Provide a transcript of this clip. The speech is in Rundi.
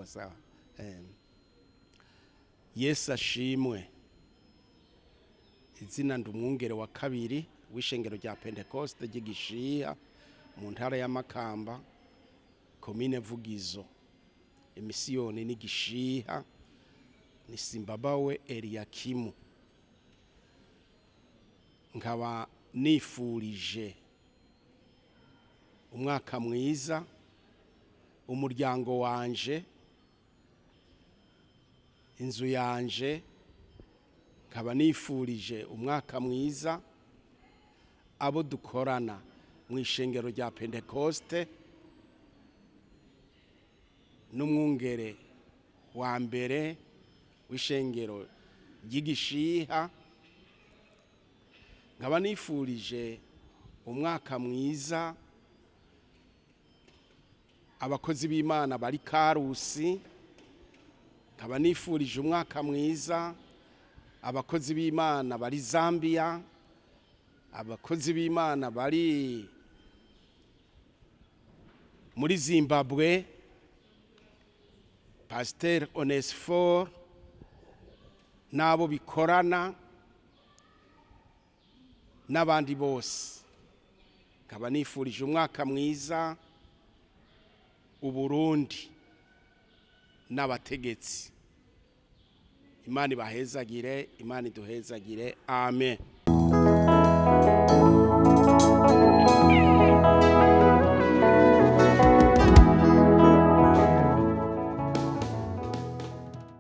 Sawa. Yesu ashimwe. Izina ndi umwungere wa kabiri w'ishengero rya Pentekoste ry'Igishiha mu ntara ya Makamba, komine Vugizo. Imisiyoni ni Gishiha, ni Simbabawe Eliakimu. Nkaba nifurije umwaka mwiza umuryango wanje, inzu yanje. Nkaba nifurije umwaka mwiza abo dukorana mu ishengero rya Pentekoste n'umwungere wa mbere w'ishengero ry'Igishiha. Nkaba nifurije umwaka mwiza abakozi b'Imana bari Karusi. Nkaba nifurije umwaka mwiza abakozi b'Imana bari Zambia, abakozi b'Imana bari muri Zimbabwe, Pasteur Onesphore n'abo bikorana n'abandi bose. Nkaba nifurije umwaka mwiza Uburundi n'abategetsi. Imana ibahezagire, Imana iduhezagire. Amen.